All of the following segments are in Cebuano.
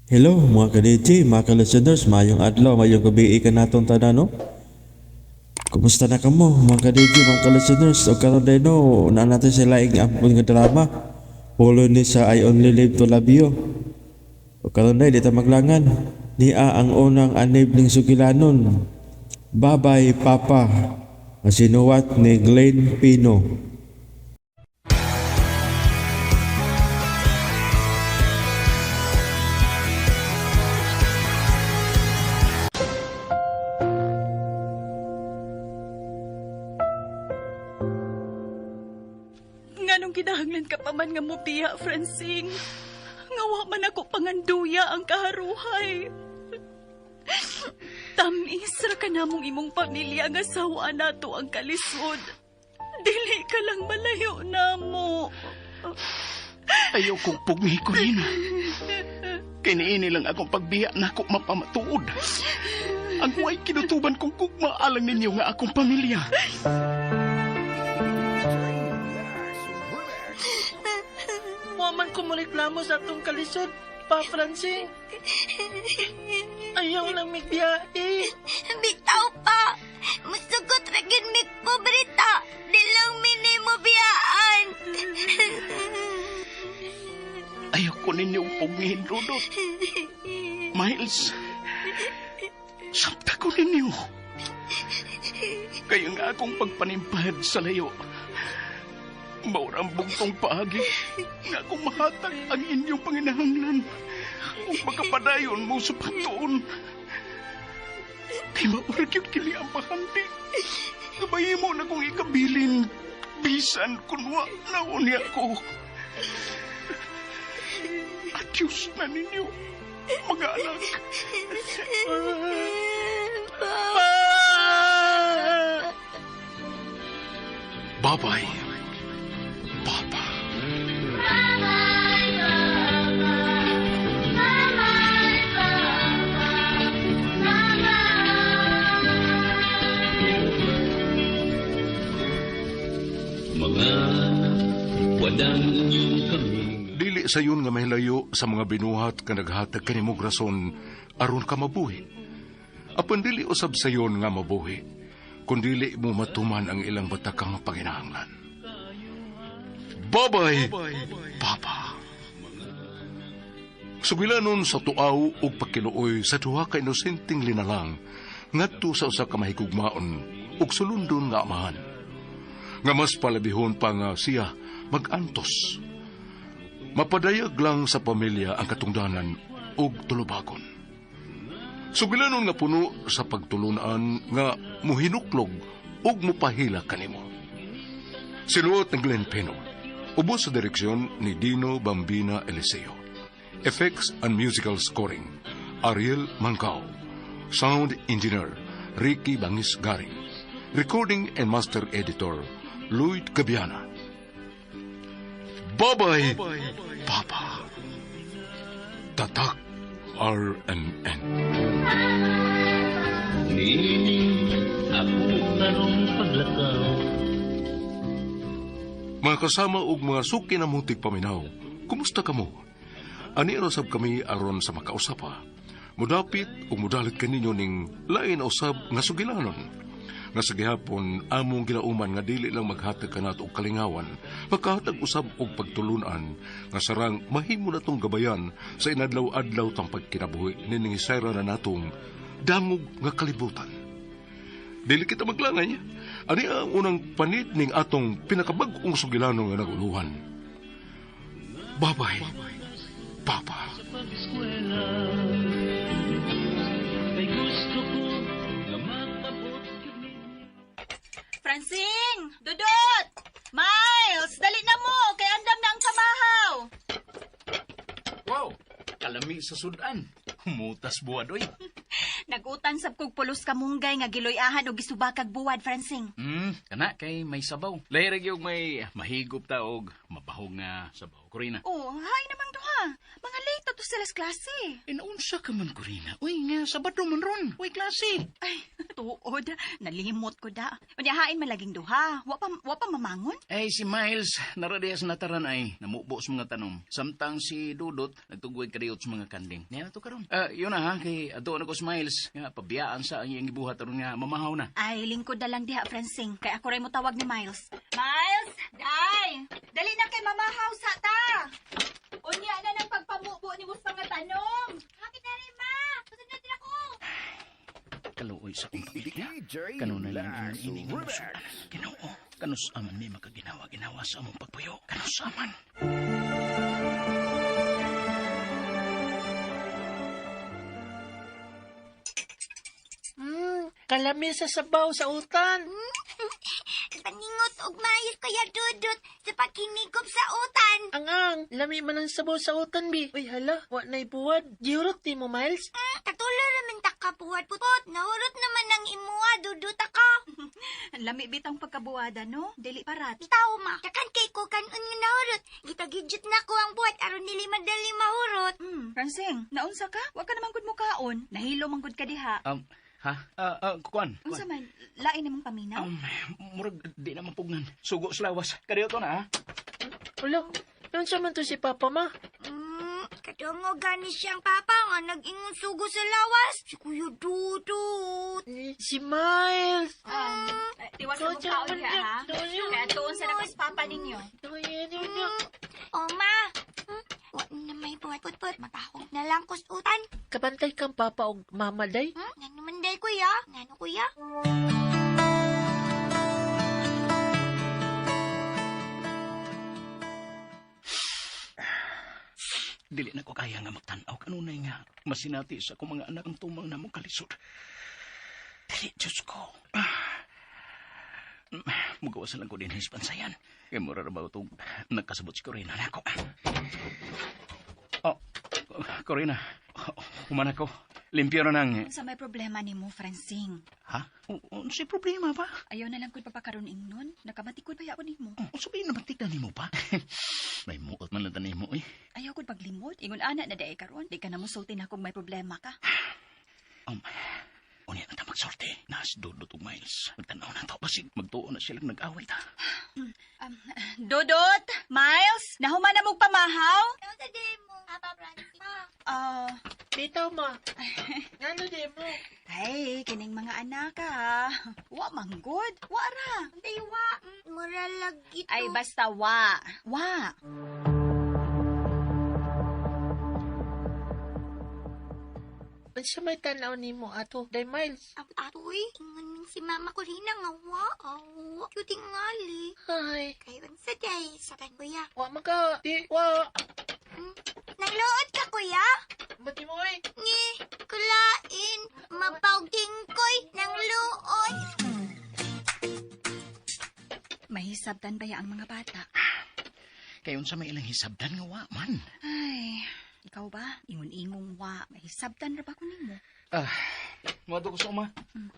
Hello mga ka-DJ, mga ka-listeners, mayong adlaw, mayong gabi ka natong tanan, no? Kumusta na kamo mga ka-DJ, mga ka-listeners? O karon day no, na natin sila ing ampon nga drama. Pulo ni sa I Only Live to Love You. O karon day, di ta maglangan. Nia ang unang anib ning sugilanon. Babay Papa, nga sinuwat ni Glenn Pino. Nganong kinahanglan ka pa man nga mobiya, Francine? Nga wa man ako panganduya ang kaharuhay. Tamis ra ka namong imong pamilya nga sawa nato ang kalisod. Dili ka lang malayo namo. Ayaw kong pugni ko rin. Kiniini lang akong pagbiya na ako mapamatuod. Ang way kinutuban kong gugma alang ninyo nga akong pamilya. Wa man ko moreklamo sa atong kalisod, Pa Francine. Ayaw lang migbiyahe. Bitaw pa! Musugot ra gyud mig pobreta. Di lang minimo biyaan. Ayaw ko ninyong pugnihin, Rudot. Miles, sabta ko ninyo. Kaya nga akong pagpanimpad sa layo. Maura ang bugtong paagi nga akong mahatag ang inyong panginahanglan ug makapadayon mo sa pagtuon. Kay maura gyud kini ang bahandi. Nga mo na kong ikabilin bisan kun wa na unya ko. Adios na ninyo, mga anak. Bye-bye, Papa. Mga wadang inyong kami. Dili sayon nga mahilayo sa mga binuhat nga naghatag kanimog rason aron ka mabuhi. Apan dili usab sayon nga mabuhi, kun dili mo matuman ang ilang batakang panginahanglan. Babay, Papa. Sugilanon sa tuaw ug pakiluoy sa duha ka inosenteng linalang ngadto sa usa ka mahigugmaon ug sulundon nga amahan. Nga mas palabihon pa nga siya magantos. Mapadayag lang sa pamilya ang katungdanan ug tulubagon. Sugilanon nga puno sa pagtulunan nga muhinuklog ug mupahila kanimo. Sinuot ni Glenn Peno. Ubos sa direksyon ni Dino Bambina Eliseo. Effects and musical scoring, Ariel Mancao. Sound engineer, Ricky Bangis Garing. Recording and master editor, Lloyd Gabiana. Bye-bye, Papa. Tatak RMN. Niini ako karong paglakaw. Mga kasama ug mga suki na mutig paminaw, kumusta kamo? Ani sab kami aron sa makausap pa. Mudapit ug mudalit kaninyo ning lain usab nga sugilanon. Nga sa gihapon among ginauman nga dili lang maghatag kanato og kalingawan, makahatag usab og pagtulunan nga sarang mahimo natong gabayan sa inadlaw-adlaw tang pagkinabuhi nining hisayra na natong dangog nga kalibutan. Dili kita maglangay. Ani ang unang panid ning atong pinakabag-ong sugilano nga naguluhan. Babay, Papa. Kay gusto ko nga mapabot gyud ninyo. Francine! Dudot! Miles! Dali na mo! Kay andam na ang kamahaw! Wow, kalami sa sudan. Humutas buwad, oy. Nagutan sab kog pulos kamunggay nga giloy-ahan og gisubakag buwad, Francine. Kana kay may sabaw. Lahi ra gyud may mahigop ta og mabahog nga sabaw. Corina. Oh, hay namang duha. Mga late na to si sila sa klase. Inaunsa ka man, Corina. Uy, nga, Sabado man ron. Uy, klase. Ay, tuod. Nalimot ko da. Unya hain malaging duha. Wa pa mamangon? Ay, si Miles, naradiya sa nataran ay, namubo sa mga tanom. Samtang si Dudot, nagtugway kadiyot sa mga kanding. Niya na to karon. Ah, yun na ha, kay ato na ko si Miles. Nga, pabiyaan sa ang iyang gibuhat aron nga mamahaw na. Ay, lingkod na lang diha, Francing. Kay ako ray mo tawag ni Miles. Miles! Day! Dali na kay mamahaw sa ta! Unya na ng pagpamubo ni mo sa mga tanom. Bakit na rin, ma? Susunod na ako. Kaluoy sa akong pamilya. Kanunay lang ang ining musuan. Ginoo, kanus aman mi makaginawa-ginawa sa among pagpuyo. Kanus aman. Kalami sa sabaw sa utan. Paningot og maayos kaya Dudut sa pagkinigop sa utan. Ang ang, lami man ang sabaw sa utan, bi. Uy, hala, wa na'y buwad. Gihurot ti mo, Miles. Katulo raman ta ka buhat putot. Nahurot naman ang imuha, Dudut ka. Lami bitang pagkabuada, no? Dili parat. Bitaw ma, takan kay ko kanon nga nahurot. Gitagidjot na ko ang buhat aron dili madali mahurot. Francing, naunsa ka? Wa ka naman gud mukaon. Nahilo man gud ka diha. Ha? Kuan. Unsa man, lain namang paminaw? Murag di na mapugnan. Sugo sa lawas. Kadiyo to na ha. Ulo, unsa man to si Papa, ma? Kadungo gani siyang papa nga nag-ingon sugo sa lawas. Si Kuya Dudut. Eh, si Miles. Tiwas sa mukaon diha, ha? Kaya tuon sa nakas papa ninyo. O ma, wa na may buhat putput. Matahog na lang kus utan. Kabantay kang papa og mama, day. Ngano man day kuya? Ngano kuya? Dili na ko kaya nga magtan-aw kanunay nga masinati sa akong mga anak ang tumang namong kalisod. Dili, Diyos ko. Mugawasan lang ko din his pansayan. Kaya mura ra ba itong nagkasabot si Corina na ako. Oh, Corina, human ako. Limpyo na nang. Unsa may problema nimo, Francing? Ha? Unsay problema ba? Ayaw na lang ko'y papakaroon ingnon. Nakamatikod pa ako nimo. Oh, sabihin naman tignan nimo pa. May muot man lang nimo eh. Ayaw ko'y paglimot. Ingon ana na dae karon. Di ka na musulti na kung may problema ka. Unya na ta magsorte. Nas Dudot ug Miles. Magtanaw na to. Basig magtuo na silang nag-away ta. Dudot! Miles! Nahuman na mong pamahaw? Ano sa demo? Papa Francis. Ma. Ah, Bitaw, ma. Ngano di mo? ay, kining mga anak ha. Wa manggod. Wa ra. Hindi wa. Mura lagi to. Ay, basta wa. Wa. Unsa may tan-aw nimo ato, day Miles? Atoy, ingon min si Mama Corina nga wa. Aw, cute ngali. Ay, Kay unsa day sa tan kuya. wa man ka. Di, wa. Nagluot ka kuya? Mati mo, oy. Ngi, kulain, mapawking koy ng luot. Mahisabtan ba ya ang mga bata? Kay unsa may ilang hisabdan nga wa man. Ay, ikaw ba? Ingon-ingong wa. Mahisabtan ra ba ko nimo? Ah, moadto ko sa uma.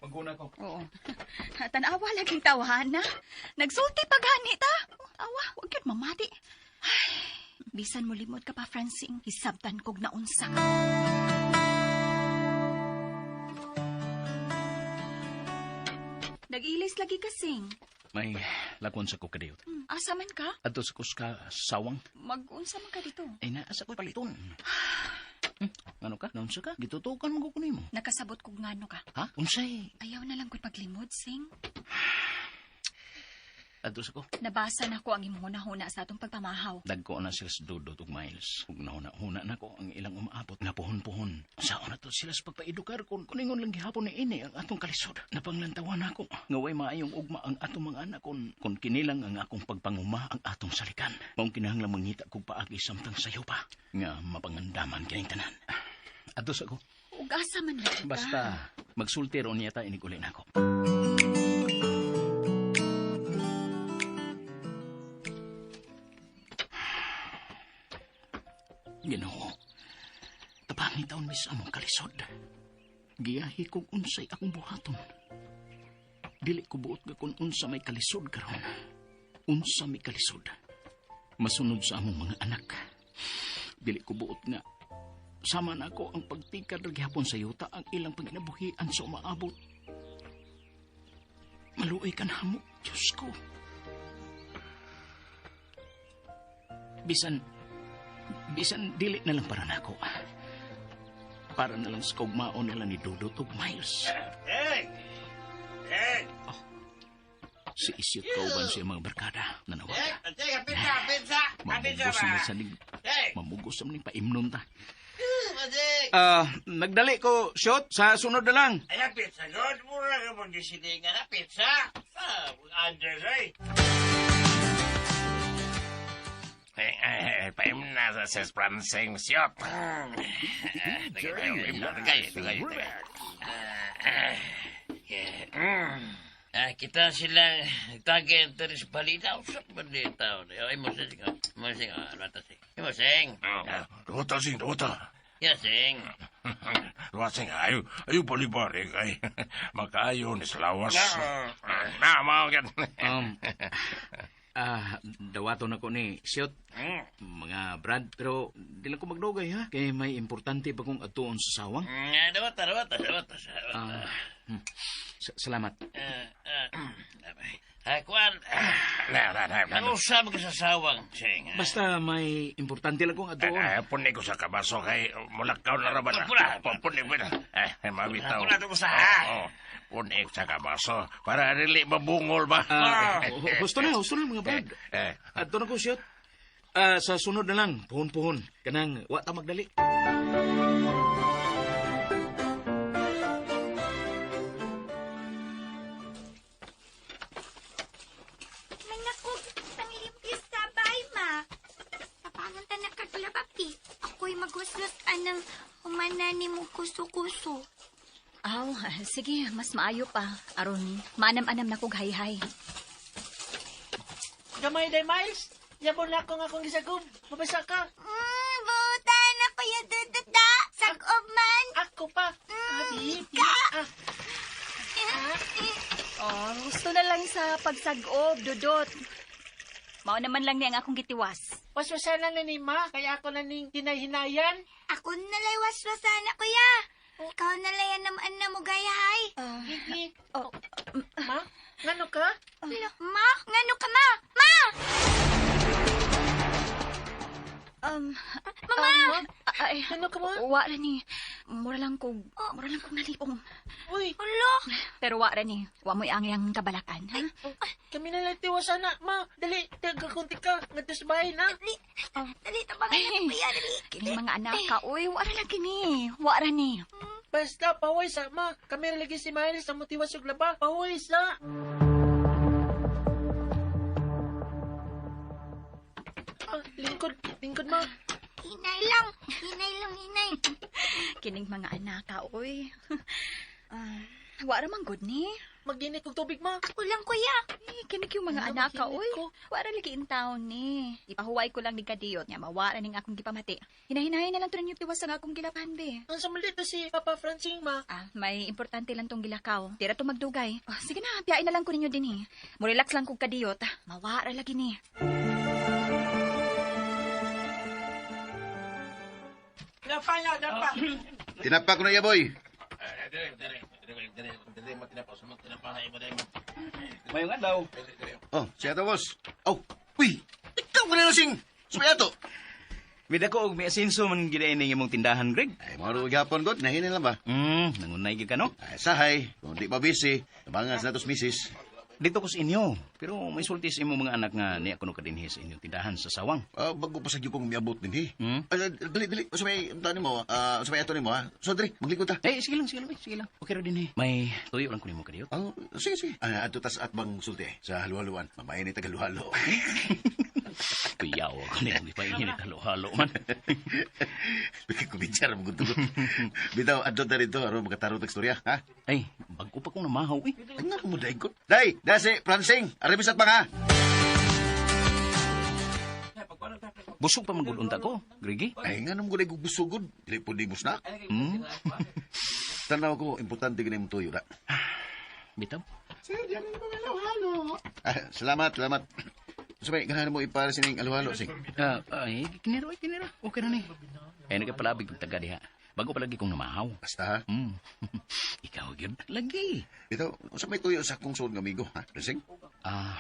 Maguna ko. Oo. Tanawa laging tawhana. Nagsulti pa gani ta. Awa, wag yun mamati. Ay, bisan mo limot ka pa, Francing. Hisabtan kog naunsa ka. Nag-ilis lagi kasing. May lakon sa ko kadiyot. Asa man ka? Adto sa kuska sawang. Mag-unsa man ka dito? Ay naa sa ko'y paliton. Ano ka? Naunsa ka? Gitutukan mo ko nimo. Nakasabot kog ngano ka. Ha? Unsay? Ayaw na lang ko'y paglimod, Sing. Adto sa ko. Nabasa na ko ang imong hunahuna sa atong pagpamahaw. Dagko na sila sa Dudot ug Miles. Ug nahuna-huna na ko ang ilang umaabot nga puhon-puhon. Sao na to sila sa pagpaedukar kun kuningon lang gihapon ni ini ang atong kalisod. Napanglantawan nako nga way maayong ugma ang atong mga anak kun kinilang ang akong pagpanguma ang atong salikan. Maong kinahanglan mangita kog paagi samtang sayo pa nga mapangandaman kining tanan. Adto sa ko. Ug asa man lagi ka? Basta magsulti ron niya ta inig uli nako. Ginoo, tapangi taon mis among kalisod. Giyahi kog unsay akong buhaton. Dili ko buot nga kung unsa may kalisod karon. Unsa may kalisod. Masunod sa among mga anak. Dili ko buot nga Sama na ako ang pagtikad ra gihapon sa yuta ang ilang panginabuhian sa umaabot. Maluoy ka na mo, Diyos ko. Bisan dili na lang para nako. Para na lang sa kaugmaon nila ni Dudot ug Miles. Hey! Hey! Oh, si Isyot kauban siya mga barkada na nawala. Pizza! Pizza! Mamugos naman ni paimnon ta. Nagdali ko, Shot. Sa sunod na lang. Ay, pizza, God. Mura ka mong gisilingan na pizza. Andres, ay. Paimna sa ses Francing Shot. Kita sila nagtagay ang teres balita. Usap ba dito? Ay, mo sing. Mo sing. Ano sing? Mo sing. Duta sing, duta. Ya, sing. Duta sing, ayo, ayo palibari kay. Makaayo ni sa lawas. Na, mao gan. Dawaton ako ni Shot. Mga Brad, pero di lang ko magdugay ha. Kay may importante pa kong atuon sa sawang. Dawata. Salamat. Kuan. Na. Ang usap ko sa sawang, sing. Basta may importante lang kong atuon. Puni ko sa kabaso kay mulakaw na raban. Puni ko na. Mabitaw. Puna ko sa ha. Puni ko sa kabaso para dili mabungol ba. Gusto na mga Brad. Adto na ko, Shot. Sa sunod na lang, puhon-puhon. Kanang wa ta magdali. Anang humana ni mo kuso-kuso. Aw, sige, mas maayo pa. Aron, maanam-anam na kog hay-hay. Gamay day, Miles. Yabon na akong akong gisagub. Mabasa ka. Buta na kuya Dudut da. Sag-ob man. Ako pa. Ka. Oh, gusto na lang sa pagsagob, Dudot. Mao naman lang ni ang akong gitiwas. Waswasan na ni Ma, kaya ako na ning kinahinayan. Ako nalay waswasan na, kuya. Ikaw nalay naman na mo gayahay. Gigi. Oh, Ma, ngano ka? Ma, ngano ka, ma? Ma! Mama! Ay, Ngano ka, ma? Wa ra ni. Mura lang kog nalipong. Uy. Ulo. Pero wa ra ni. Wa mo'y ang iyang kabalakan, ha? Kami na lang tiwasan na, ma. Dali, tagakunti ka. Ngadto sa bahay na. Dali, dali, tabangan na kuya, dali. Kini mga anak ka, uy, wa ra lang kini. Wa ra ni. Basta, paway sa, ma. Kami ra lagi si Miles sa mutiwas og laba. Paway sa. Lingkod, ma. Hinay lang, hinay. Kining mga anak ka, uy. Wa ra man good ni. Maginit og tubig, ma. Ako lang, kuya. Eh, kinig yung mga anak ka, uy. Wa ra lagi in town ni. Ipahuway ko lang ni kadiyot nya mawara ning akong gipamati. Hinahinahin na lang to ninyo tiwas ang akong gilapan, be. Ang sa dito si Papa Francing, ma. May importante lang tong gilakaw. Tira to magdugay. Oh, sige na, biyain na lang ko ninyo din eh. Mo relax lang kog kadiyot. Mawara lagi ni. Dapa niya, dapa. Tinapa ko na iya, boy. Mayong adlaw. Oh, siya to, boss. Oh, uy! Ikaw ka na sing! Sumayato! Mida ko og may asenso man gid ning imong tindahan, Greg. Ay, mga rugi hapon, God. Nahinin lang ba? Nangunay gyud ka, no? Ay, sahay. Kung di pa busy, tabangan sa natos misis. Dito ko sa inyo, pero may sulti sa imong mga anak nga niya kuno kadinhi sa inyong tindahan sa sawang. Bago pa sa gyud kong miabot din, eh. Hmm? Dali, dali. Sa may, ano mo, sa may ato nimo, ha? So, dali, maglikod ta. Eh, sige lang. Okay ra dinhi. May tuyo lang ko nimo kadiyot. Oh, sige. Ato tas at bang sulti, eh, sa halu-haluan. Mamainit ang halu-halo. Kuyaw ako na yung ipainit halo-halo man. Bigay ko bichar, magutugot. Bitaw, adto ta rito, aron makataro tag istorya, ha? Ay, bago pa kong namahaw, eh. Ay, nga mo daig ko. Day, dasi, Pransing, aribis at bang, ha? Busog pa magulunta ko, Grigi. Ay, nga nung gulay gugusugod. Dili po di musna. Tanaw ko, importante ganay mong tuyo, da. Bitaw. Sir, diyan na mga halo-halo. Salamat, salamat. So, may ganahan mo ipara sining halo-halo, sing. Ay, kinira. Okay na ni. Ay nagapalabig kong taga diha. Bago pa lagi kong namahaw. Basta ha? Ikaw gyud lagi. Ito, unsa may tuyo sa akong suod nga amigo, ha? Lasing? Ah.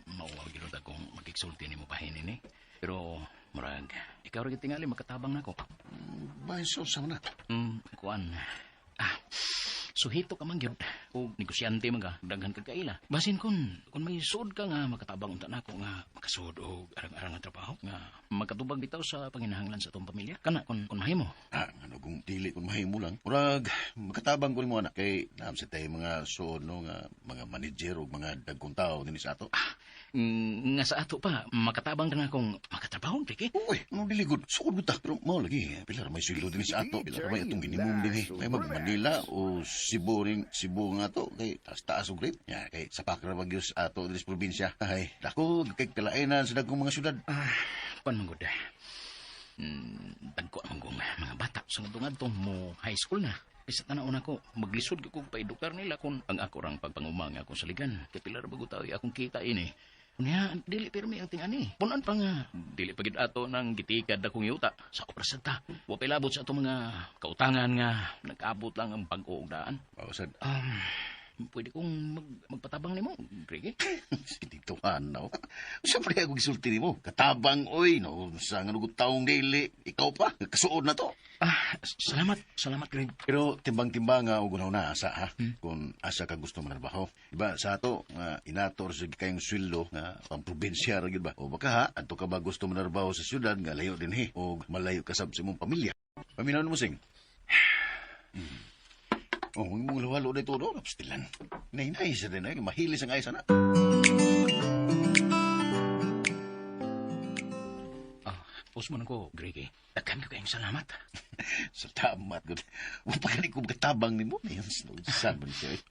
Mauwaw gyud akong magigsulti nimo pahinin ni. Pero murag ikaw ra gyud tingali makatabang nako. Bahin sa unsa man na. Kuan. Ah, suhito ka man gyud o negosyante man ka, daghan kag kaila. Basin kun may suod ka nga makatabang unta nako nga makasuod og arang-arang nga trabaho nga makatubag bitaw sa panginahanglan sa atong pamilya. Kana kun mahimo. Ah, ano kung dili kun mahimo lang. Murag makatabang ko nimo anak kay naam sa tay mga suod no nga mga manager ug mga dagkong tao dinhi sa ato. Nga sa ato pa makatabang ka na kung makatrabaho Ricky. Uy, ano dili gud? Suod gud ta. Pero mao lagi, pila ra may sweldo dinhi sa ato, pila ra may atong minimum dinhi. May mag Manila o Cebu ring Cebu nga ato kay taas-taas og rate. Ya, kay sapak ra magyos ato dinhi sa probinsya. Ay, dako kay kalainan sa dagkong mga syudad. Ah, kuan man gud. Dagko man kong mga bata sa ngadto mo high school na. Isa tanaw na ko, maglisod ko kog paedukar nila kung ang ako rang pagpanguma nga akong saligan. Kay pila ra bago tao akong kita ini. Unya, dili pirmi ang tingani. Punan pa nga, dili pa gid ato nang gitikad akong yuta sa oprasad ta. Wa pa'y labot sa atong mga kautangan nga nag-abot lang ang bag-o og daan. Mao sad. Pwede kong magpatabang nimo, Greg. Tituhan no. Siyempre ako gisulti nimo. Katabang oy no sa nga nugot taong dili. Ikaw pa kasuod na to. Ah, salamat, salamat Greg. Pero timbang-timbang nga og una asa ha. Kung asa ka gusto manarbaho. Diba sa ato nga inator sa kayong sweldo nga pang probinsya ra gyud ba. O baka ha adto ka ba gusto manarbaho sa syudad nga layo dinhi o malayo ka sab sa imong pamilya. Paminaw mo sing. Oh, mong luwalo dito do, napstilan. Nay-nay sa din ay mahilis ang aysa na. Ah, usman ko, Greg. Daghan ko kayong salamat. Salamat gud. Wa pa gani ko makatabang nimo. Ayan, saan man siya.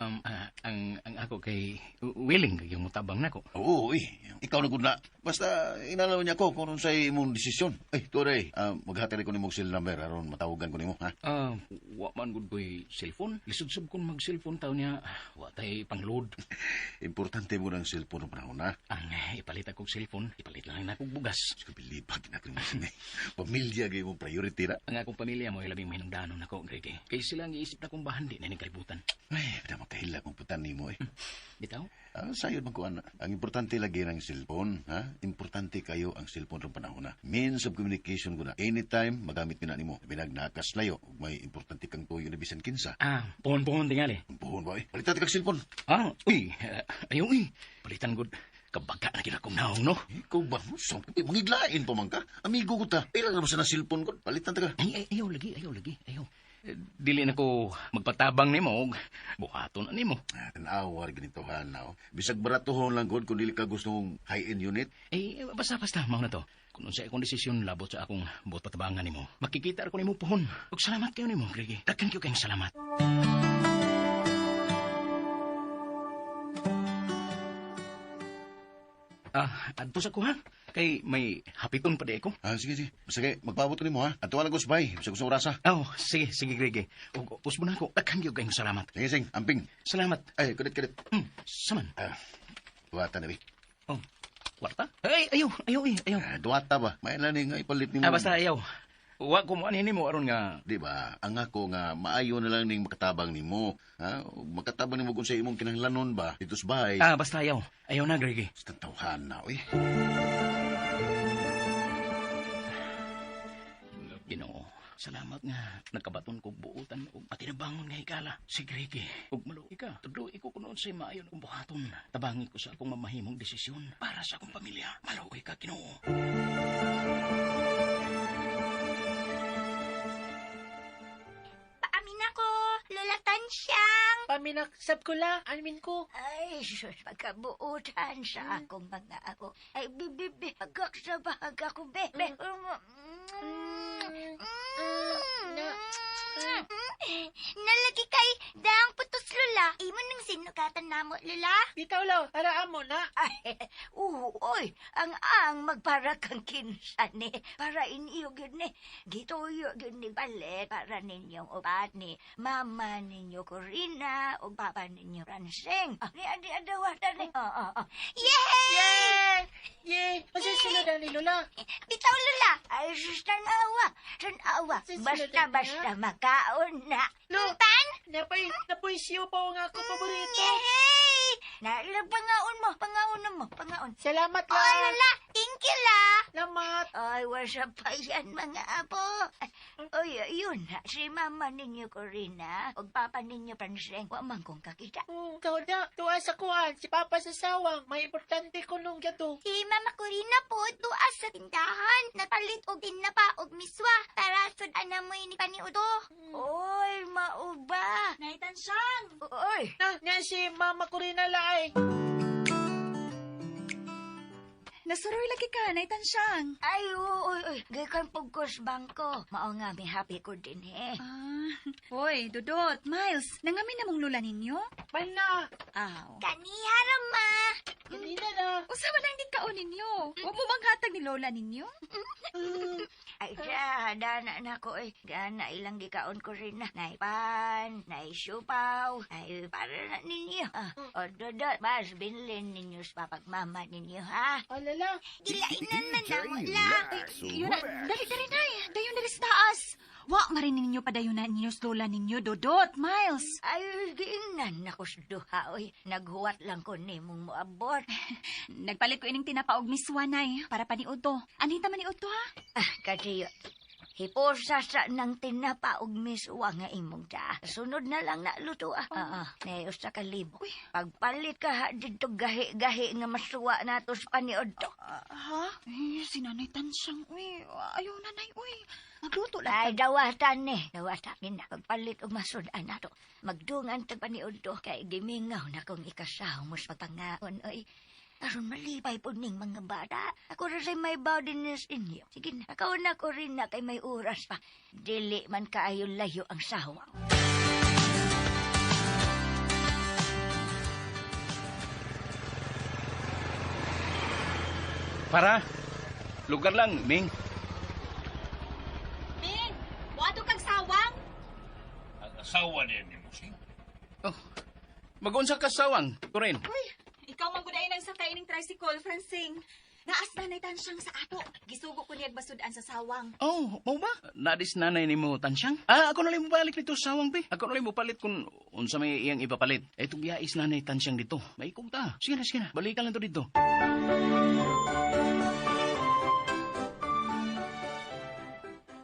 Ang ako kay willing kay mutabang nako. Oo, eh. Ikaw na gud na. Basta inalaw niya ko kung unsay imong desisyon. Ay, turay, maghatid ko nimo og cell number aron matawagan ko nimo, ha? Ah, wa man gud ko'y cellphone. Lisod sab kon mag-cellphone taw niya. Wa tay pang-load. Importante mo ng cellphone ng panahon, ha? Ang ipalit akong cellphone, ipalit lang na akong bugas. Sige, bilibag na ko nimo. Pamilya gyud imong priority na. Ang akong pamilya mo ay labing mahinungdanon nako, Greg. Kay sila ang giisip na kong bahan di na kalibutan. Ay, na makahila kong putan nimo eh. Bitaw? Ah, sayod man ko ana. Ang importante lagi ng cellphone, ha? Importante kayo ang cellphone rong panahon na. Means of communication ko na. Anytime magamit ko na nimo. Binag nakaslayo ug may importante kang tuyo na bisan kinsa. Ah, pohon-pohon tingali. Pohon ba eh? Palitan kag cellphone. Ah, uy, ayaw uy. Palitan gud. Kabaga na gid akong naong, no? Ikaw ba? So, mangiglain pa man ka. Amigo ko ta. Pila na ba sa na cellphone ko? Palitan ta ka. Ay, ayaw lagi, ayaw lagi, ayaw. Dili na ko magpatabang nimo og buhaton na nimo. Ah, tan-awar ganito ha na. Bisag baratohon lang gud kung dili ka gustong high-end unit. Eh, basta mao na to. Kung unsa akong desisyon labot sa akong buot patabangan nimo, makikita ko nimo pohon. Ug salamat kayo nimo, Greg. Daghan kayo kayong salamat. Ah, adto sa ko ha. Kay may hapiton pa di ko. Ah, sige, sige. Sige, magpaabot ko nimo ha. Adto lang ko sa bay. Bisag sa orasa. Oh, sige, sige, Greg. Ug usbo na ako. Daghan kayo kayong salamat. Sige, sing. Amping. Salamat. Ay, kudit, kudit. Saman. Ah, duwata na, bi. Oh, kwarta? Ay, ayaw, ayaw, eh, ayaw. Ah, duwata ba? May lang nga ipalit nimo. Ah, basta ayaw. Wa ko mo ani nimo aron nga. Di ba? Ang ako nga maayo na lang ning makatabang nimo, ha? Makatabang nimo kung sa imong kinahanglanon ba dito sa bahay. Ah, basta ayaw. Ayaw na, Greg. Basta tawhan na, oy. Ginoo, salamat nga nagkabaton kog buotan og matinabangon nga higala. Si Greg, ug maluoy ka. Tudloy ko kuno unsay maayo akong buhaton. Tabangi ko sa akong mamahimong desisyon para sa akong pamilya. Maluoy ka, Ginoo. Paamin ako, Lola Tansyang. Paminak, sab ko la, amin ko. Ay, sus, pagkabuutan sa akong mga ako. Ay, bibibi, agak sa bahag ako, be. Be. Nalagi kay daang putos, Lola. Imo nang sinukatan na namo, Lila? Bitaw law, ara amo na. Ay, uy, ang magpara kang kinsa ni. Para inyo gyud ni. Gituyo gyud ni palit para ninyong upat ni mama ninyo Corina o papa ninyo Francing. Ah, ni adi adawatan ni. Oh, oh, oh. Yay! Yay! Yay! Kasi sila na ni Lola. Bitaw, Lola. Ay, sus, tanawa. Tanawa. Sus, Basta, Lola. basta, makaon na. Lo! Tan? Napay, napoy siyo pa nga ako paborito. Yay! Naila, pangaon mo, pangaon mo, pangaon. Salamat la. Oh, Lola, thank you, la. Salamat. Ay, wasa pa yan, mga apo. Oy, yun na, si mama ninyo Corina, o papa ninyo Franceng, wa man kong kakita. Ikaw na, tuwa sa kuan, si Papa sa sawang, may importante ko nung gato. Si Mama Corina po, tuwa sa tindahan, nagpalit og tinapa og miswa, para sudan na mo ini paniudo. Oy, mauba. Nay Tansyang! Oy, Na, nga si Mama Corina laay. Nasuroy lagi ka, Nay Tansyang. ay, oy, oy, gikan pug ko sa bangko. Mao nga, mi happy ko din eh. Ah, hoy, Dudot, Miles, nangamin na mong lula ninyo? Man na, Aw. Kaniha ra, ma. kanina na. Usa man ang gikaon ninyo. Wa mo bang hatag ni lola ninyo? Ay, siya, dana na ko eh. Gana ilang gikaon ko rin na. Naipan, naisupaw, ay para na ninyo. Ah, o, dodot, mas binlin ninyo sa papagmama ninyo, ha? Oh, lala. Gilainan man na mo la. Yun na, dali, dali, nay. Dayon dali sa taas. Wa marin ninyo padayunan ninyo sa lola ninyo, Dodot, Miles. Ay, giingnan na ko sa duha, oy. Naghuwat lang ko nimong moabot. Nagpalit ko ining tinapa og miswanay para paniudto. Anita man ni Udto, ha? Ah, kadiyo. Hiposa sa nang tinapa og miswa nga imong ta. Sunod na lang na luto ah. Ah, ah. Nay usa ka libo. Pagpalit ka ha didto gahi-gahi nga masuwa nato sa paniod to. Ha? Eh, si Nanay Tansyang, uy. Ayaw, nanay, uy. Magluto lang. Ay, dawatan ni. Dawatan ni na. Pagpalit og masud-an nato. Magdungan tag paniod to. Kay gimingaw na kong ikasaw mo sa pagpangaon, oy. Aron malipay po ning mga bata. Ako ra say may baw din sa inyo. Sige na, akaw na ko rin na kay may oras pa. Dili man kaayo layo ang sawa. Para, lugar lang, Ming. Ming, wato kang sawang. Ang asawa din ni Musing. Oh, mag-unsa ka sawang, Corin. Uy, ikaw man gudayon ang sakay ning tricycle, Francing. Naas Nanay Tansyang sa ato. Gisugo ko niyag basud-an sa sawang. Oh, mao ba? Nadis nanay ni mo tansyang? Ah, ako na lang mo balik dito sa sawang, be. Ako na lang mo palit kung unsa may iyang ipapalit. Etong yais nanay tansyang dito. May ta. Sige na, sige na. Balikan lang to dito.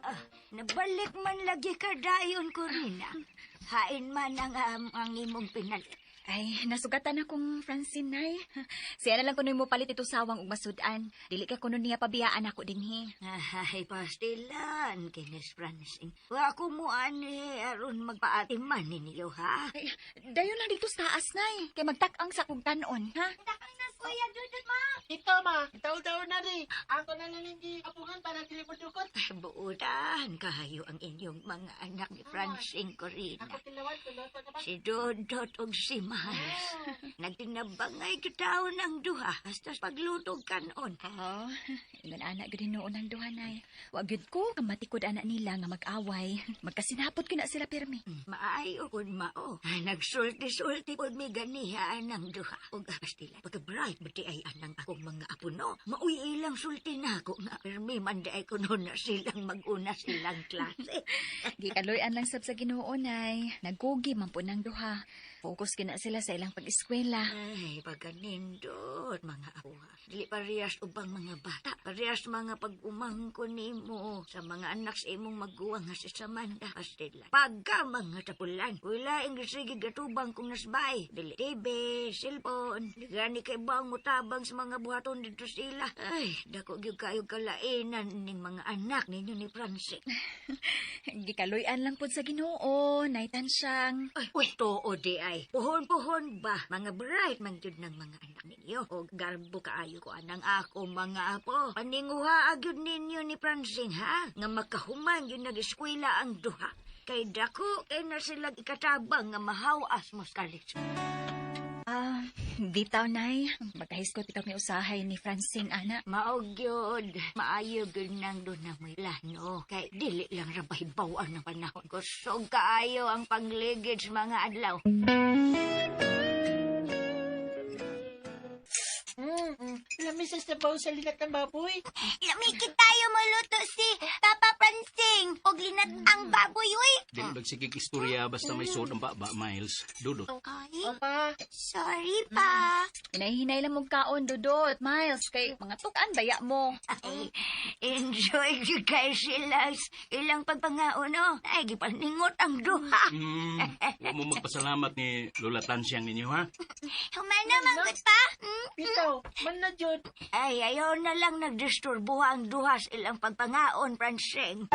Ah, nabalik man lagi ka dayon, Corina. Hain man ang imong pinalit. Ay, nasugatan akong Francine, nay. Siya na lang kunoy mo palit ito sawang ug masud-an. Dili ka kuno niya pabiyaan ako dinhi. Ay, pastilan, kinis Francine. Wa ko mo ani aron magpaatiman ninyo, ha? Ay, dayon lang dito sa taas, nay. Kay magtak-ang sa kong tanon, ha? Kuya, dudut ma. Ito ma, daw-daw na rin. Ako na lang hindi apungan para dili mo dukot. Buutan kayo ang inyong mga anak ni Francine Corina. Ako tilawan, tuloy pa na ba? Si Dodot ug si Miles. Nagtinabangay kitaon ang duha hasta paglutog kanon. Oo. Ingon ana gud noon ang duha, nay. Wa gyud ko kamatikod ana nila nga mag-away. Magkasinapot gyud na sila pirmi. Maayo kun mao. Nagsulti-sulti pod mi ganiha ang duha. Ug pastila, pagka-bright ba di ay anang akong mga apo no? Maoy ilang sulti nako nga pirmi man di ay kuno na silang mag-una silang klase. Gikaloy-an lang sab sa Ginoo, nay. Nagkugi man po ng duha. Focus gyud na sila sa ilang pag-eskwela. Ay, pagkanindot, mga apo. Dili parehas ubang mga bata. Parehas mga pag-umangko nimo sa mga anak sa imong maguwang nga si Samantha Castilla. Pagka mga tapulan, wala ang sige gatubang kung nasbay. Dili TV, cellphone, di gani kay bang mutabang sa mga buhaton dito sila. Ay, dako gyud kayo kalainan ning mga anak ninyo ni Francis. Gikaloy-an lang pod sa Ginoo, nay Tansyang. Ay, uy, tuo di ay. Puhon-puhon ba? Mga bright man jud ng mga anak ninyo. O garbo kaayo ko anang ako mga apo. Paninguha agyud ninyo ni Francine ha? Nga makahuman yun nag-eskwela ang duha. Kay dako kay na sila ikatabang nga mahawas mo sa kalis. Ah, bitaw, Nay. Magkahiskot bitaw mi usahay ni Francine, ana. Mao gyud, maayo gyud nang doon na may plano. Kay dili lang ra bahibaw-an ang panahon. Kusog kaayo ang pangligid sa mga adlaw. Lami sa sabaw sa linatang baboy. Lamigit tayo maluto si Papa Pransing. Og linatang baboy, uy. Dili magsigig istorya basta may suod ang baba, Miles. Dudot. Ay, Papa, sorry pa. Hinay-hinay lang mong kaon, Dudot. Miles, kay mga tukan baya mo. Ay, enjoy gyud kay sila ilang pagpangaon, no? Ay, gipaningot ang duha. Wa mo magpasalamat ni Lola Tansyang ninyo, ha? Humana, manggut pa. Mm. bitaw, man na jud. Ay, ayaw na lang nagdisturbo ang duha sa ilang pagpangaon, Pransing.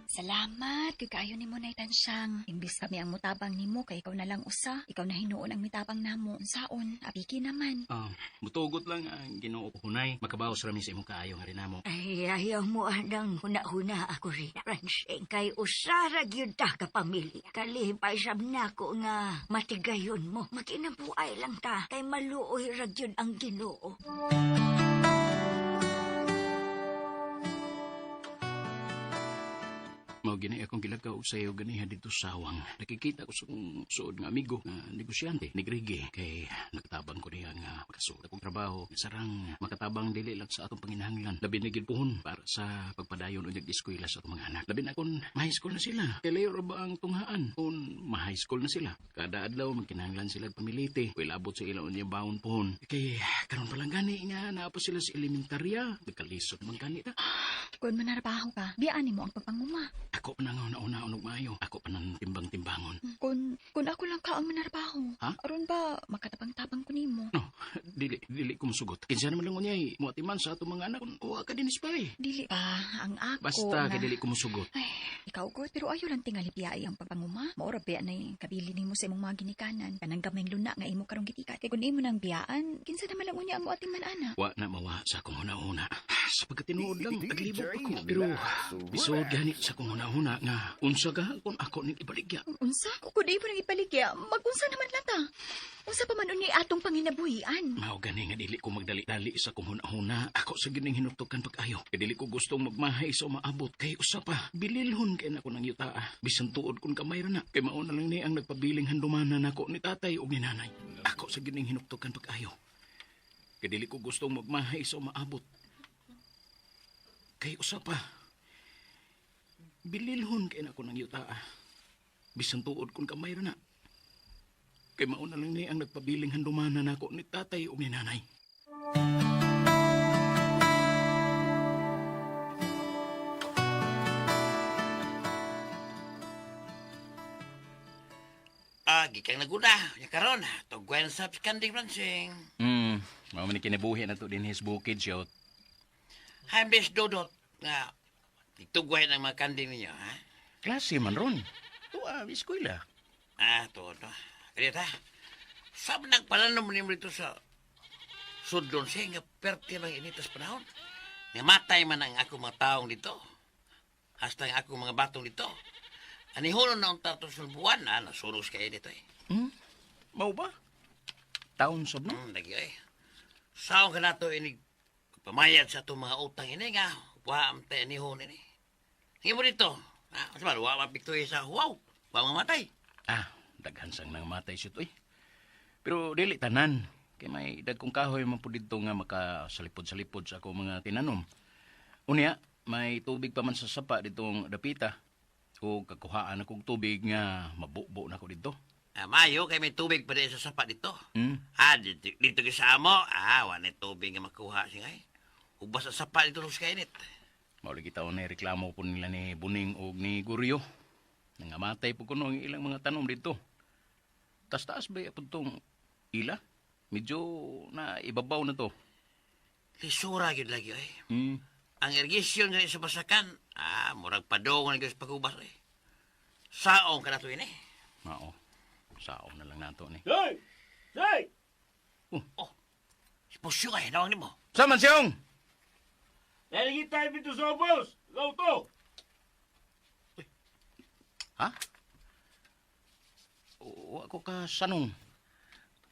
Salamat kay kaayo nimo nay Tansyang. Imbis kami ang mutabang nimo kay ikaw na lang usa, ikaw na hinuon ang mitabang namo. Unsaon, apiki naman. Ah, mutugot lang ang Ginoo ko hunay. Makabawas rami sa imong kaayo nga rinamo. Ay, ayaw mo anang huna-huna ako rin, Pransing. Kay usara gyud ta ka pamilya. Kalipay sab nako nga matigayon mo. Makinabuay lang ta kay maluoy ra gyud ang Ginoo. Mao gini akong gilakaw sa iyo ganiha dito sa sawang. Nakikita ko sa akong suod nga amigo nga negosyante, nigrige kay nagtabang ko niya nga makasuod akong trabaho. Sarang makatabang dili lang sa atong panginahanglan. Labi na gid puhon para sa pagpadayon unyag eskwela sa atong mga anak. Labi na kun ma-high school na sila. Kay layo ra ba ang tunghaan kun ma-high school na sila. Kada adlaw magkinahanglan sila og pamilite. Way labot sa ila unya baon puhon. Kay karon pa lang gani nga naa pa sila sa elementarya. Nagkalisod man gani ta. Kung manarabaho ka, biyaan nimo ang pagpanguma. Ako pa nang una-una og maayo. Ako pa nang timbang-timbangon. Kung ako lang ka ang manarabaho, Ha? aron ba makatabang-tabang ko nimo? No, dili dili ko musugot. Kinsa naman lang unyay moatiman sa atong mga anak kun wa ka dinis pa eh. Dili pa ang ako Basta nga- kay dili ko musugot. Ay, ikaw ko, pero ayaw lang tingali biyai ang pagpanguma. Maura biya na kabili nimo sa imong mga ginikanan. Kanang gamayng luna nga imo karong gitikat. Kay kung imo nang biyaan, kinsa naman lang unya ang moatiman ana. Wa na mawa sa akong una-una. Sa pagkatinuod lang, taglibog pa ko. Pero bisod gani sa akong una-una nga unsa ka kung ako ning ibaligya. Unsa? Kung di mo nang ipaligya, magunsa naman lang ta. Unsa pa man unya atong panginabuhian? Mao gani nga dili ko magdali-dali sa akong huna-huna. Ako sa gining hinutukan pag-ayo. Kay dili ko gustong magmahay sa umaabot. Kay usa pa, bililhon kay nako ng yutaa. Bisan tuod kun kamay ra na. Kay mao na lang ni ang nagpabiling handumanan nako ni tatay ug ni nanay. Ako sa gining hinuktukan pag-ayo. Kay dili ko gustong magmahay sa umaabot. Kay usa pa, bililhon kay nako ng yutaa. Bisan tuod kun kamay ra na. Kay mao na lang ni ang nagpabiling handumanan nako ni tatay ug ni nanay. Ah, gikang naguna. Ya karon, tugwan sa kanding Francing. Mao man ni kinabuhi na to dinhi sa bukid siya. Hambis dudot nga itugway ng mga kanding ninyo, ha? Klase man ron. Tuwa, eskwela. Ah, to to. Kaya ta. Sab nagpalanom nimo dito sa sudlon siya nga perte lang initas panahon. Namatay man ang ako mga taong dito. Hasta ang ako mga batong dito. Anihunon na ang tatong sulbuan, ah, nasunog sa kayo dito eh. Mao ba? Taon sab no? Lagi eh. Saon ka na to ini pamayad sa itong mga utang ini nga. Wa am tayo nihon ini. Hingi mo dito. Ah, sa man, wa mapiktuhi sa huwaw. Wa mamatay. Ah, daghan sang nang matay siya to eh. Pero dili tanan. Kay may dagkong kahoy man pud didto nga makasalipod-salipod sa ako mga tinanom. Unya, may tubig pa man sa sapa ditong dapita. O kakuhaan akong tubig nga mabubo na ko didto. Ah, mayo kay may tubig pa din sa sapa dito. Hmm? Ah, dito, dito kay sa amo. Ah, wa na tubig nga makuha siya ngay. Ubas sa sapa dito sa kainit. Mao lagi taon na reklamo po nila ni Buning og ni Guryo. Nangamatay po kuno ang ilang mga tanom dito. Tas taas ba po tong ila? Medyo na ibabaw na to. Lisura gyud lagi ay. Hmm. Ang irrigation gani sa basakan, ah, murag padong na gyud sa pagubas ay. Saong ka na to ini. Mao. Saong na lang nato ni. Hey! Hey! Oh. Si Pusyo ay, nawang nimo. Saman siyong! Nalagay tayo dito sa ubos! Ikaw to! Ha? Wa ko ka sanong.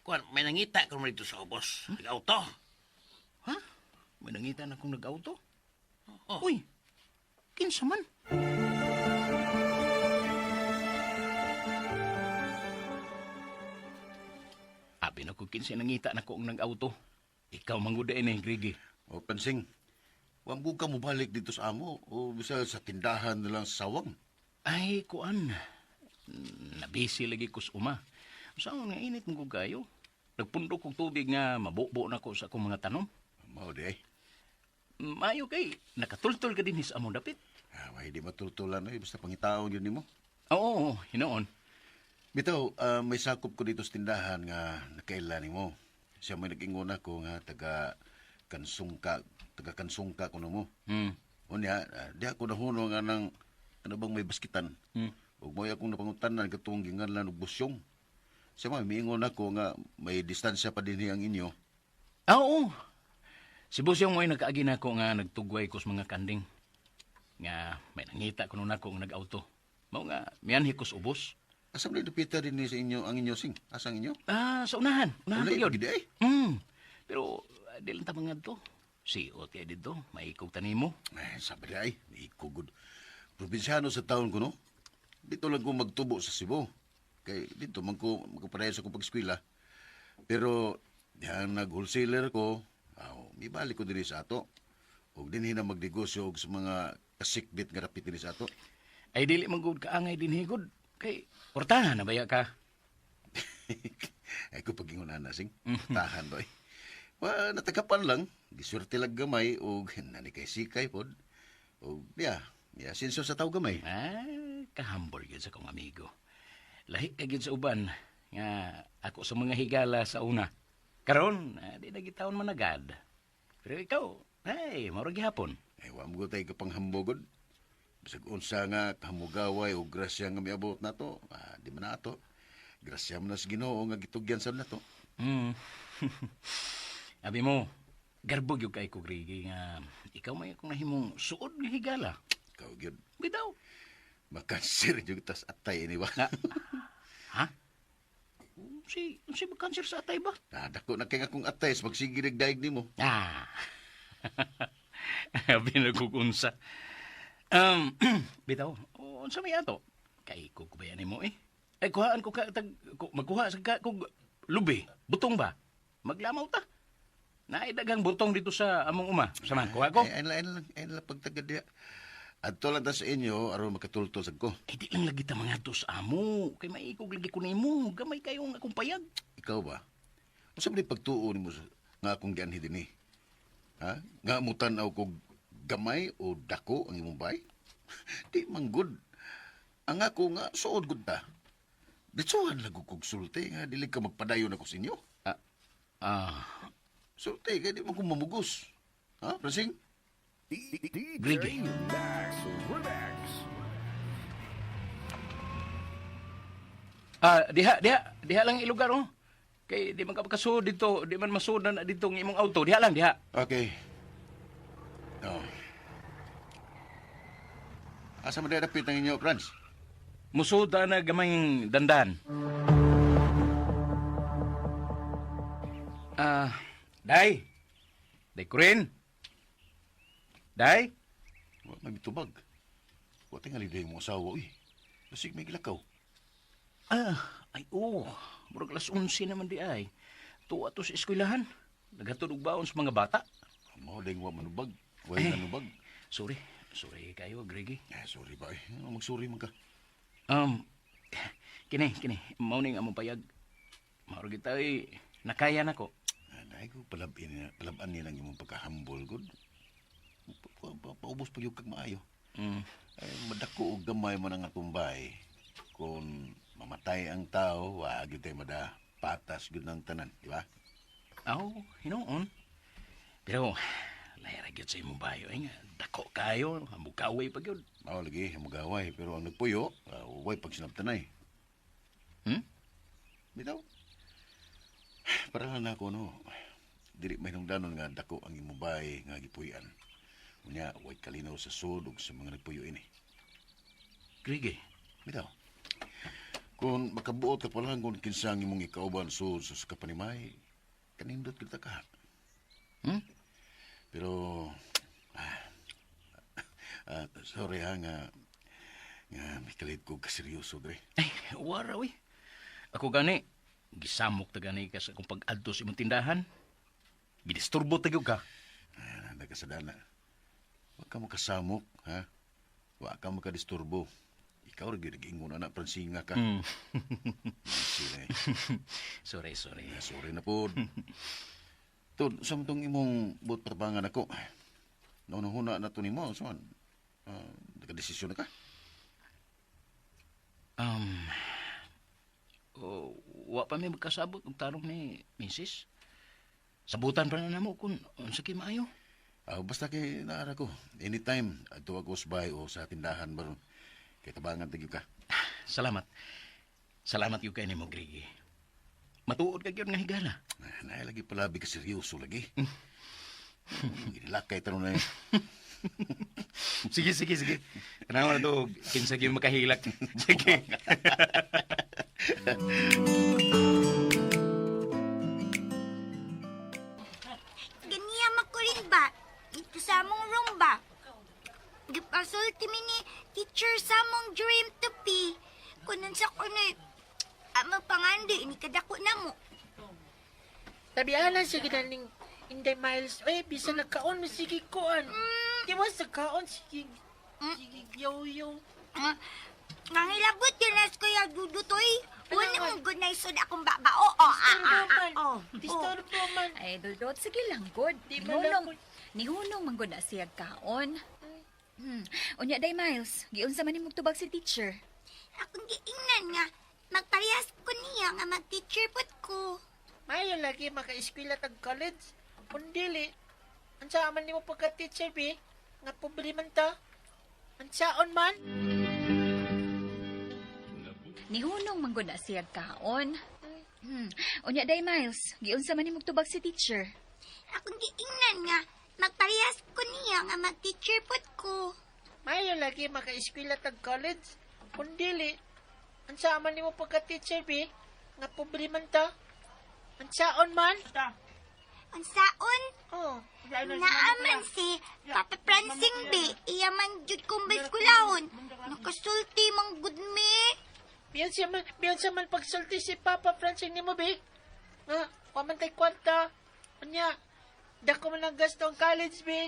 Kuan, may nangita ko dito sa ubos. Nag-auto. Ha? May nangita na akong nag-auto? Oh. Uy, kinsa man? Abi na ko kinsa nangita na ko ang nag-auto. Ikaw manguda ini, Grigi. O, Pansing, wag mo ka mobalik dito sa amo o bisa sa tindahan na lang sa sawang. Ay, kuan. Nabisi lagi ko sa uma. Saan nga init mo ko kayo? Nagpundok kog tubig nga mabubo na ko sa akong mga tanom. Mao di ay. Maayo kay, nakatultol ka din sa among dapit. Ah, why di matultulan eh, basta pangitaon yun nimo. Oo, hinoon. Bitaw, may sakop ko dito sa tindahan nga nakaila nimo. Siya may nag-ingon ako nga taga kansungka kuno mo. Unya, di ako nahuno nga ng ano bang may baskitan. Ug mo'y akong napangutanan katong ginganlan og busyong. Siya may miingon ako nga may distansya pa dinhi ang inyo. Ah, oo. Si Busyong mo'y nagkaagi na ako nga nagtugway ko sa mga kanding. Nga may nangita ko nun ako nga nag-auto. Mao nga, mianhi ko sa ubos. Asa man dupita dinhi sa inyo ang inyo sing? Asa ang inyo? Ah, sa unahan. Unahan Wala, pa yun. gid ay. Pero, di lang ta mga to. Si Ote dito, maikog tanimo. Ay, sabi di ay, ikugod. Probinsyano sa taon ko, no? Dito lang ko magtubo sa Cebu. Kay dito man ko magkapareho sa akong pag-eskwela. Pero, diyan nag-wholesaler ko, aw, mibalik ko dinhi sa ato. Og dinhi na magnegosyo og sa mga kasikbit nga rapit dinhi sa ato. Ay, dili man gud kaangay din higod. Kay, portahan na baya ka. Ay ko pagingon ana sing. Tahan ba eh. Wa natagapan lang, giswerte lang gamay og nani kay sikay pod. Og ya, ya sinso sa taw gamay. Ah, kahambol gyud sa kong amigo. Lahi ka gyud sa uban nga ako sa mga higala sa una. Karon, di na gitawon managad. Pero ikaw, ay, mao ra gihapon. Ay, wa mo tay kapanghambogod. Bisag unsa nga kahamugaway o grasya nga miabot nato, di man nato. Grasya man na sa Ginoo nga gitugyan sa nato. Abi mo, garbo gyud kay ko Grigi nga ikaw may akong nahimong suod nga higala. Ikaw gyud. Bitaw. Makansir gyud tas atay ini ba? Ha? Si kanser sa atay ba? Ah, dako na kay akong atay sa pagsige nagdaig nimo. Ah. Abi nagkukunsa. Bitaw, unsa may ato? Kay ko kubayan nimo eh. Ay kuhaan ko ka tag ko, magkuha sa ka kog lubi, butong ba? Maglamaw ta. Naay daghang butong dito sa among uma. Saman kuha ko. Ay, ay, lang, ay lang pagtagad diya. Adto lang ta sa inyo aron makatultol sad ko. Ay di lang lagi ta mga sa amo. Kay maikog lagi ko nimo. Gamay kayong akong payag. Ikaw ba? Unsa man pagtuo nimo nga akong gianhi dinhi? Ha? Nga mutan-aw kog gamay o dako ang imong bay? Di man good. Ang ako nga suod gud ta. Ditsuhan lang kog sulti nga dili ka magpadayon ako sa inyo. Ah, Sulti kay di man ko mamugos. Ha, Pransing? Grigi. Ah, diha, diha, diha lang ilugar oh. Kay di man ka makasuod dito, di man masuod na dito ang imong auto. Diha lang, diha. Okay. Oh. Asa man dapit ang inyo, Franz? Musuod na gamayng dandan. Ah, Day. Day Kurin. Day. Wa may mitubag. Wa tingali day mo asawa, uy. Basig may gilakaw. Ah, ay oo. Murag alas 11 naman di ay. Tuwa to sa eskwelahan. Naghatod og baon sa mga bata. Mao ding wa manubag. Wa eh. Nanubag. Sorry. Sorry kayo, Gregi. Eh, sorry ba eh. Ano magsorry man ka? Um, kini, kini. Mao ning among payag. Mao kita ay nakaya nako. Ay, ko palabin, palaban nilang imong pagkahambol gud. Paubos pa yung kag maayo. Ay, madako og gamay man ang atong bay. Kung mamatay ang tao, wa gyud tay mada patas gyud ng tanan, di ba? Aw, hinuon. Pero layra gyud sa imong bayo ay nga dako kayo, hamukaway pa gyud. Mao lagi hamugaway pero ang nagpuyo, way pagsinabtanay. Hmm? Bitaw. Para lang nako no. Dili mahinungdanon nga dako ang imong bay nga gipuy-an. Unya way kalinaw sa sud ug sa mga nagpuyo ini. Grige. Bitaw. Kung makabuot ka pa lang kung kinsa ang imong ikauban sud sa kapanimay, kanindot kita ka. Pero, sorry ha nga, nga mikalit ko kaseryoso dre. Ay, wara uy. Ako gani, gisamok ta gani ka sa akong pag-adto sa imong tindahan. Gidisturbo ta gyud ka. Ah, nagkasadana. Wa ka makasamok, ha? Wa ka makadisturbo. Ikaw ra gyud nag-ingon ana Pransinga ka. Sila eh. Sorry, sorry. Ah, sorry na pod. Tod, sa tong imong buot patabangan ako. Naunahuna na to nimo, so nakadesisyon na ka. Um, oh, wa pa mi magkasabot og tarong ni Mrs. Sabutan pa na namo kung unsa kay maayo. Ah, basta kay naara ko. Anytime, adto ako sa bahay o sa tindahan baron. Kay tabangan ta gyud ka. Salamat. Salamat gyud kay nimo, Grigi. Matuod ka gyud nga higala. Ah, naay lagi palabi ka seryoso lagi. Gilakay taron na eh. Sige, sige, sige. Tanawa na to, kinsa gyud makahilak. Sige. Ganiya makurin ba? Ito sa among room ba? Gipasulti mi ni teacher sa among dream to be. Kunan sa kunoy, amang pangandi, ini kadako na mo. Tabianan sige na ning Inday Miles. Uy, bisan nagkaon, sige kuan. Di ba sa kaon, sige, sige, yo-yo. Ah, nangilabot yun as kuya dudutoy. Wala mong good night sud akong baba. Oo, oh, oh. Disturbo man. Ay, Dudot, sige lang, good. Di man Nihunong, nihunong man gud na siya kaon. Unya day, Miles, giunsa man nimog tubag si teacher. Akong giingnan nga, magparehas ko niya nga mag-teacher pud ko. Mayo lagi maka-eskwela tag college. Kung dili, unsa man nimo pagka-teacher bi? Nga pobre man ta. Unsaon man? Nihunong man gud na siya kaon. Unya day, Miles, giunsa man nimog tubag si teacher. Akong giingnan nga, magparehas ko niya nga mag-teacher pud ko. Mayo lagi maka-eskwela tag college. Kung dili, unsa man nimo pagka-teacher bi? Nga pobre man ta. Unsaon man? Unsaon? Oh, Naaman si Papa Pransing B. Iya man jud kong baskulahon. Nakasulti man gud mi. Biyon siya man pagsulti si Papa Francine nimo bi. Nga, wa man tay kwarta. Unya, dako man ang gasto ang college bi.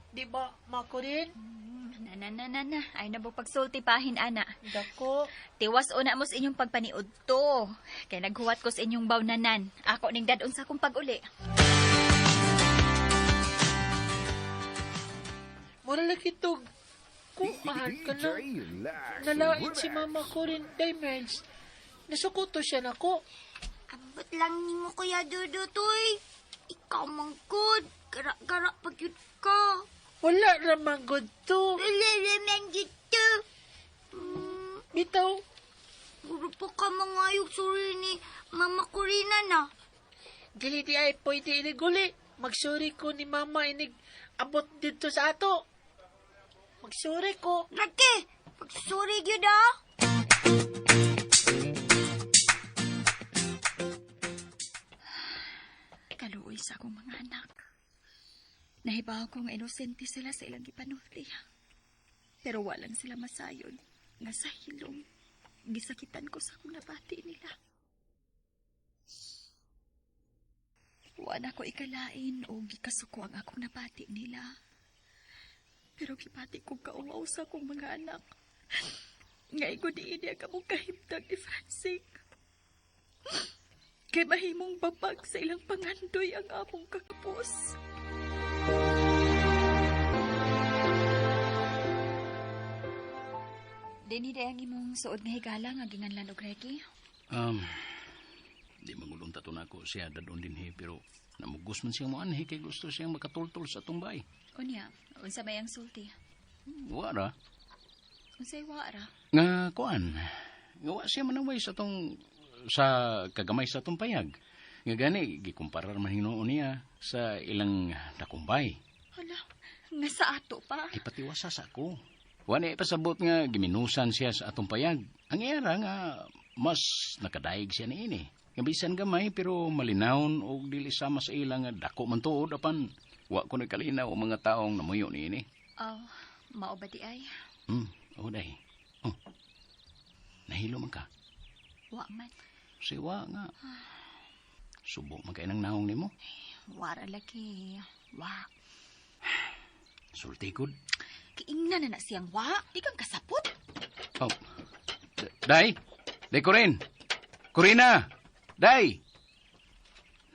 Di ba, makurin? Na na na na na, ay na pagsulti pahin ana. Dako. Tiwas una mo sa inyong pagpaniud to. Kay naghuwat ko sa inyong bawnanan. Ako ning dadon sa akong pag-uli. Mura lagi tog. Kumahan ka na. Nalait si Mama ko rin, Day Miles. Nasukuto siya nako. Ambot lang nimo Kuya Dudutoy. Ikaw man gud. Gara-gara pag yun ka. Wala ramang good to. Wala raman gud to. Bitaw. Puro pa ka mangayog suri ni Mama Corina na. Dili di ay pwede iniguli. Magsuri ko ni Mama inig abot dito sa ato. Magsuri ko. Laki, pagsuri gyud ah. Kaluoy sa akong mga anak. Nahibaw ko nga inosente sila sa ilang gipanulti. Pero walang sila masayon nga sa hilom. Gisakitan ko sa akong nabati nila. Wa na ko ikalain o gikasuko ang akong nabati nila. Pero gibati ko kauwaw sa akong mga anak. Nga igod ini ang among kahimtang ni Francine. Kay mahimong babag sa ilang pangandoy ang among kakapos. Dini day ang imong suod nga higala nga ginganlan og reki. Di mangulong tato nako siya dadon dinhi pero namugos man siyang moanhi kay gusto siyang makatultol sa atong bay. Unya, unsa may ang sulti? Wara. Unsay wara? Nga kuan. Nga wa siya manaway sa atong sa kagamay sa atong payag. Nga gani gikumparar man hinuon niya sa ilang nakumbay. Hala, nga sa ato pa. Ipatiwasa sa ako. Wa na ipasabot nga giminusan siya sa atong payag. Ang era nga Mas nakadaig siya niini. Nga bisan gamay pero malinawon og dili sama sa ila nga dako man tuod apan wa ko nagkalinaw ang mga taong namuyo niini. Oh, mao ba di ay? Oh day. Oh. Nahilo man ka. Wa man. Siwa nga. Subo man kay nang naong nimo. Wara lagi. Wa. Sulti gud. Kiingna na na siyang wa. Di kang kasapot. Oh. Day. Day Corin. Corina. Day.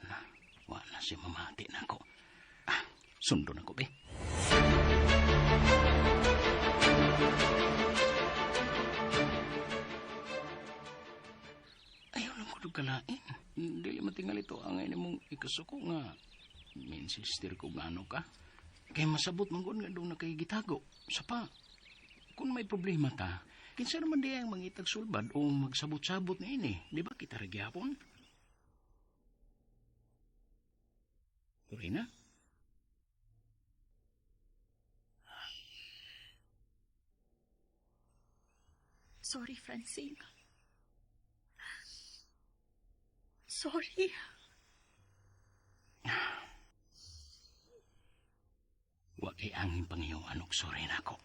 Na, wa na si mamati na ako. Ah, sundo na ko be. Ayaw lang ko kalain. Dili matingal ito ang ini mong ikasuko nga. Minsister ko gano ka. Kay masabot man gud nga doon na kay gitago. Sa pa, kung may problema ta, kinsa naman di ang mangitag sulbad o magsabot-sabot na ini. Di ba kita ra gyapon? Corina? Sorry, Francine. Sorry. Wa kay angin pangiyuan og sorry nako.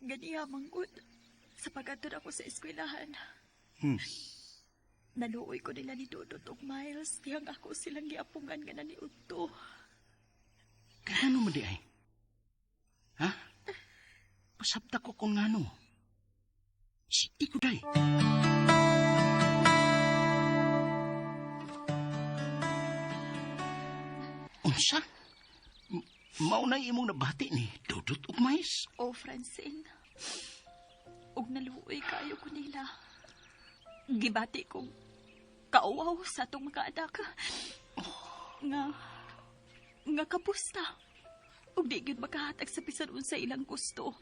Ganiya manggod. Sa pag-adto ako sa eskwelahan. Naluoy ko nila ni Dodot og Miles. Dihang ako silang giapungan nga naniudto. Kaya ano man di ay? Ha? Pasabta ko kung ngano. Siti ko day. Unsa? Maunay imong nabati ni Dodot ug Mais. Oh, Francine. Ug naluoy kayo ko nila. Gibati kong kauwaw sa atong mga anak. Nga kapusta. Ug di gyud makahatag sa bisan unsa ilang gusto.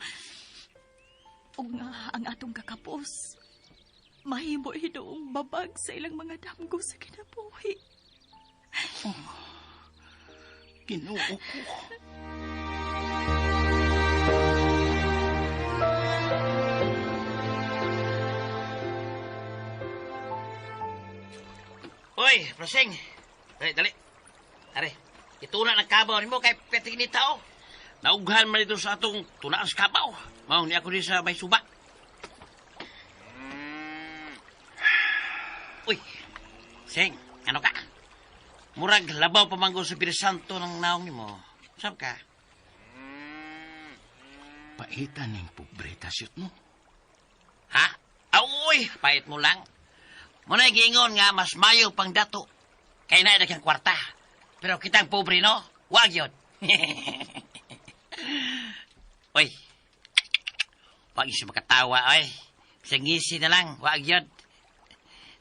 Ug nga ang atong kakapos mahimo hinuong babag sa ilang mga damgo sa kinabuhi. Oh, Ginoo ko. Uy, Prasing. Dali, dali. Are, ituna ng kabaw nimo kay peting ni tao. Naughan man ito sa atong tunaan sa kabaw. Maong ni ako din sa may suba. Uy, Sing, ano ka? Murag labaw pamanggo sa Pirisanto ng naong nimo. Saan ka? Paitan ning pobreta siyot mo. Ha? Uy, pait mo lang. Muna giingon nga mas mayo pang dato. Kay na daghang kwarta. Pero kitang pobre, no? Wag yun. Uy. Wag siya makatawa, oy. Bisag ngisi na lang, wag yun.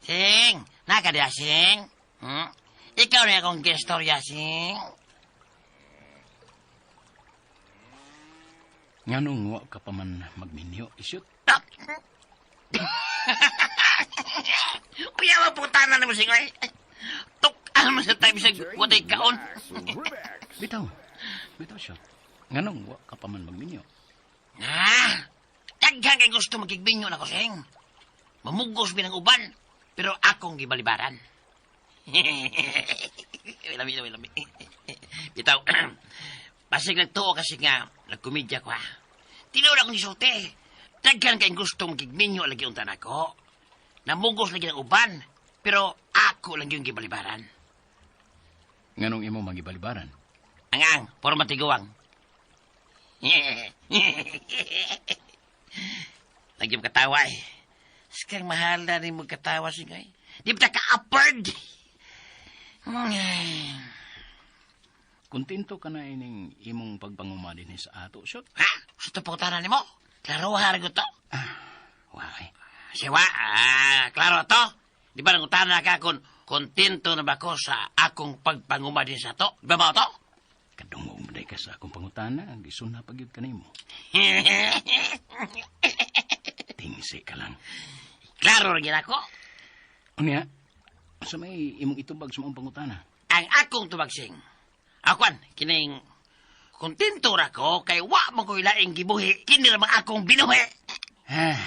Sing, naka diya, Sing. Ikaw na akong gestorya, Sing. Nganong wa ka pa man magminyo, isyot? Kuya, maputanan na mo, Sing, oy. Tukan mo sa tayo, bisag watay kaon. Bitaw. Bitaw siya. Nganong wa ka pa man magminyo? Ah, daghan kay gusto magkigbinyo na ko, Sing. Mamugos binang uban, pero akong gibalibaran. Lami, lami, lami. Bitaw, basig nagtuo kasi nga, nagkomedya ko, ha. Tinuod akong gisulti. Daghan kay gusto magkigminyo lagi unta nako. Namugos lagi ang uban, pero ako lang yung gibalibaran. Nganong imo magibalibaran? Angang, puro matiguang. Lagi mo katawa eh. Skang mahal na rin mo katawa singay. Di ba ka-upward? Kontento ka na ining imong pagpanguma din sa ato, Shot? Ha? Sa tuputanan ni mo? Klaro ha, to? Why? Siwa, klaro to. Di ba nangutana ka kung kontento na ba ko sa akong pagpanguma din sa to? Di ba mao to? Kadungog mo ka sa akong pangutana, gisuna pa gyud kanimo. Tingsi ka lang. Klaro rin ako. Unya, Sa may imong itubag sa maong pangutana. Ang akong tubagsing. Akuan, kining kontento ra ko kay wa man ko'y laing gibuhi. Kini ra man akong binuhi. Ah,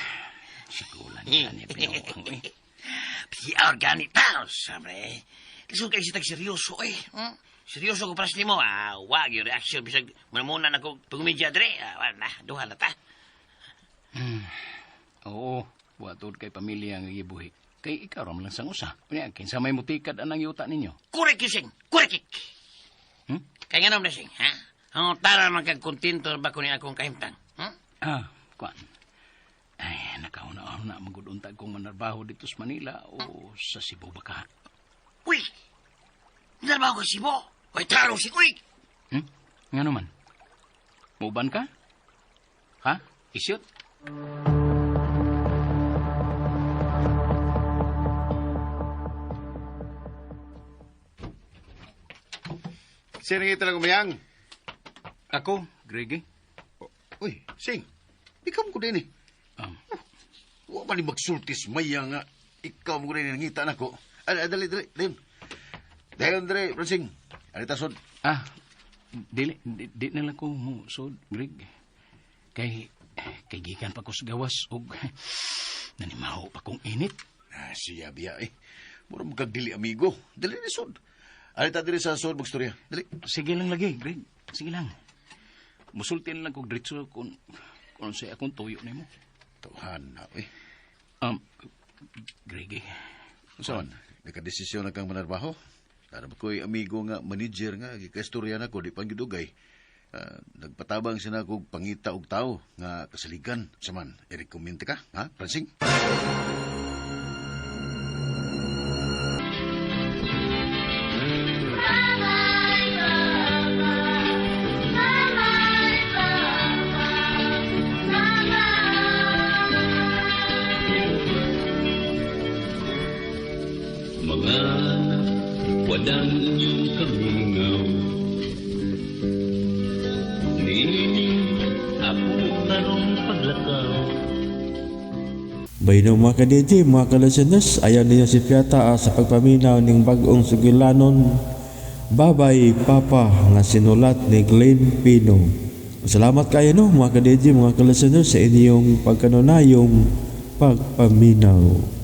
sikulan ka ni Pinuang, eh. PR gani ta, sabre. Lisod kay sitag seryoso eh. Seryoso ko paras nimo. Ah, wa gyud reaction bisag muna na ko pagmedya dre. Ah, wala na, duha na ta. Oo, wa tuod kay pamilya nga gibuhi. Kay ikaw ra man lang sang usa. Unya, kinsa may mutikad anang yuta ninyo? Korek yun, sing. Korek. Kaya nga naman na, sing, ha? Ang tara man kag kontento ba ko ni akong kahimtang? Ah, kuan. Ay, nakauna-una magudunta kong manarbaho dito sa Manila o sa Cebu ba ka? Uy! Narbaho ko Cebu! Uy, taro si Uy! Nga naman? Muban ka? Ha? Isyot? Sino nga talaga umayang? Ako, Greg. Uy, Sing. Ikaw mo ko din eh. Wa man ni magsultis maya nga. Ikaw mo ko din nangita na ko. Ay, dali, dali, dali. Dayon, dali, Francing. Ano tasod? Ah, dili, di na lang ko mo sod, Greg. Kay, kay gikan pa ko sa gawas og nanimaho pa kong init. Ah, siya biya eh. Mura mo kag dili amigo. Dali ni sod. Ano ta dili sa sod magstorya? Dali. Sige lang lagi, Greg. Sige lang. Musulti na lang kog diretso kung sa akong tuyo nimo. Tuhan na eh. Greg eh. Unsa man? Nakadesisyon na kang manarbaho? Tara ba ko'y amigo nga manager nga gikaistorya na ko di panggidugay. Nagpatabang siya na kog pangita og tao nga kasaligan. Sa man, i-recommend ka, ha, Francing? Mga anak, wadang inyong kamingaw. Nining ako karong paglakaw. Bayno mga ka-DJ, mga ka-listeners, ayaw ninyo si Piata sa pagpaminaw ning bag-ong sugilanon Babay Papa nga sinulat ni Glenn Pino. Salamat kayo no mga ka-DJ, mga ka-listeners sa inyong pagkanunayong pagpaminaw.